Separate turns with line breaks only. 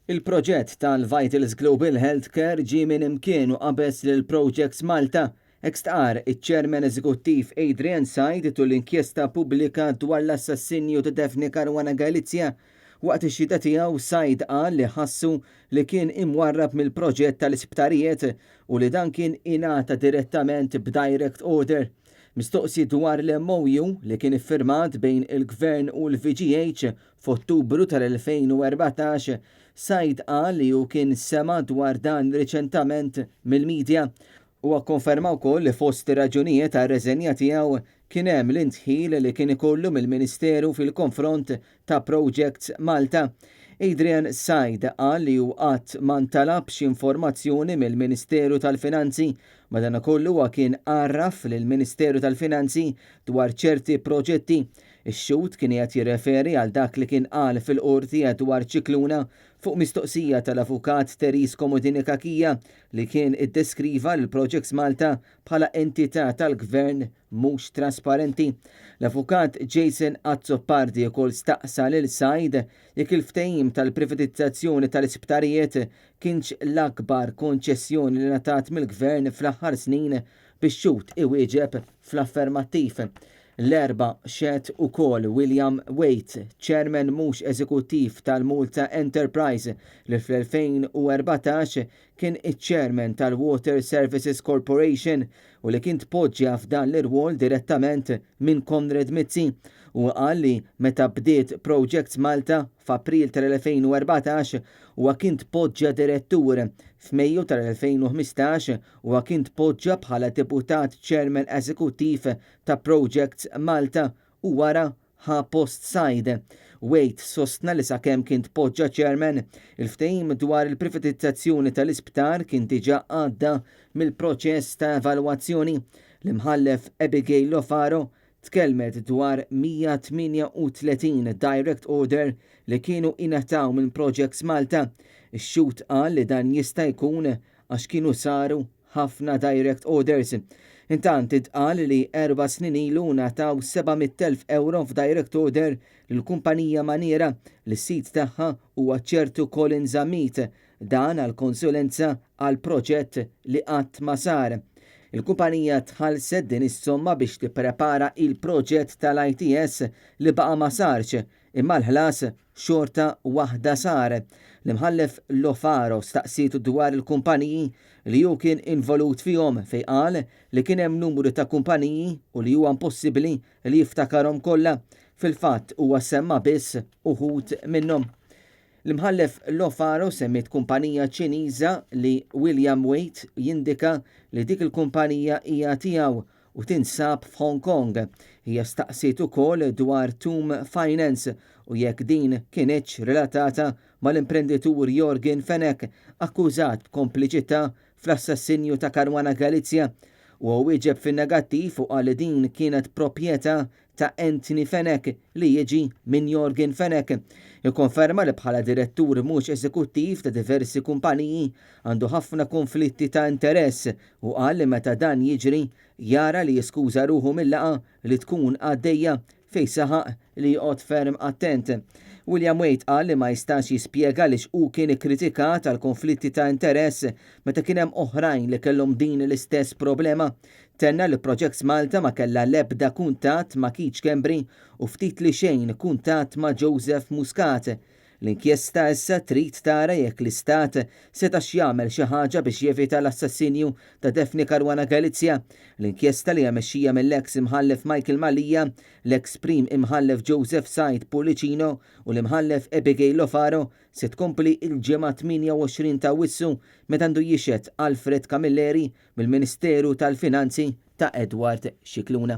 Il-proġett tal-Vitals Global Healthcare ġie minn imkien u qabeż lil Projects Malta, hekk stqarr iċ-Chairman Eżekuttiv Adrian Said tul l-inkjesta pubblika dwar l-assassinju ta' Daphne Caruana Galizia. Waqt ix-xhieda tiegħu, Said qal li ħassu li kien imwarrab mill-proġett tal-isptarijiet u li dan kien ingħata direttament b'direct order. Mistoqsi dwar l-MOU li kien iffirmat bejn il-Gvern u l-VGH f'Ottubru tal-2014, Said qal li hu kien sema' dwar dan riċentament mill-media. Huwa kkonferma wkoll li fost ir-raġunijiet għar-reżenja tiegħu kien hemm l-indħil li kien ikollu mill-Ministeru fil-konfront ta' Projects Malta. Adrian Said qal li hu qatt ma ntalab xi informazzjoni mill-Ministeru tal-Finanzi, madankollu huwa kien għarraf lill-Ministeru tal-Finanzi dwar ċerti proġetti. Ix-xhud kien qiegħed jirreferi għal dak li kien qal fil-Qorti Edward Scicluna fuq mistoqsija tal-Avukat Therese Comodini Cachia li kien iddeskriva lil Projects Malta bħala entità tal-Gvern mhux trasparenti. L-Avukat Jason Azzopardi ukoll staqsa lil Said jekk il-ftehim tal-privatizzazzjoni tal-isptarijiet kienx l-akbar konċessjoni li ngħatat mill-Gvern fl-aħħar snin bix-xhud iwieġeb fl-affermattiv. L-Erbgħa xehed ukoll William Waite, Chairman mhux eżekuttiv tal-Malta Enterprise li fl-2014 kien iċ-Chairman tal-Water Services Corporation u li kien tpoġġa f'dan l-irwol direttament minn Konrad Mizzi. Huwa qal li meta bdiet Projects Malta f'April tal-2014 huwa kien tpoġġa direttur. F'Mejju tal-2015 huwa kien tpoġġa bħala Deputat Chairman Eżekuttiv ta' Projects Malta u wara ħa post Said. Waite sostna li sakemm kien tpoġġa chairman, il-ftehim dwar il-privatizzazzjoni tal-isptar kien diġà għadda mill-proċess ta' evalwazzjoni. L-Imħallef Abigail Lofaro tkellmet dwar 138 direct order li kienu ingħataw minn Projects Malta. Ix-xhud qal li dan jista' jkun għax kienu saru ħafna direct orders. Intant intqal li erba' snin ilu ngħataw 700,000 ewro f'direct order lill-kumpanija Maniera li s-sid tagħha huwa ċertu Colin Zammit, dan għal konsulenza għal proġett li qatt ma sar. Il-kumpanija tħallset din is-somma biex tipprepara il-proġett tal-ITS li baqa' ma sarx, imma l-ħlas xorta waħda sar. L-Imħallef Lofaro staqsietu dwar il-kumpaniji li hu kien involut fihom fejn qal li kien hemm numru ta' kumpaniji u li huwa impossibbli li jiftakarhom kollha. Fil-fatt huwa semma biss uħud minnhom. L-Imħallef Lofaro semmiet kumpanija Ċiniża li William Waite jindika li dik il-kumpanija hija tiegħu u tinsab f'Hong Kong. Hija staqsiet ukoll dwar Tum Finance u jekk din kinitx relatata mal-imprenditur Yorgen Fenech akkużat b'kompliċità fl-assassinju ta' Caruana Galizia. Huwa wieġeb fin-negattiv u qal li din kienet proprjetà ta' Anthony Fenech li jiġi minn Yorgen Fenech. Ikkonferma li bħala direttur mhux eżekuttiv ta' diversi kumpaniji għandu ħafna kunflitti ta' interess u qal li meta dan jiġri jara li jiskuża ruħu mil-laqgħa li tkun għaddejja fejn saħaq li joqgħod ferm attent. William Waite qal li ma jistax jispjega għaliex hu kien ikkritikat għal kunflitti ta' interess meta kien hemm oħrajn li kellhom din l-istess problema. Tenna li Projects Malta ma kellha l-ebda kuntatt ma' Keith Schembri u ftit li xejn kuntatt ma' Joseph Muscat. L-inkjesta issa trid tara jekk l-Istat setax jagħmel xi ħaġa biex jevita l-assassinju ta' Daphne Caruana Galizia. L-inkjesta li hija mexxija mill-eks Imħallef Michael Mallia, l-eks Prim Imħallef Joseph Said Pullicino u l-Imħallef Abigail Lofaro se tkompli l-Ġimgħa 28 t'Awwissu meta għandu jixhed Alfred Camilleri mill-Ministeru tal-Finanzi ta' Edward Scicluna.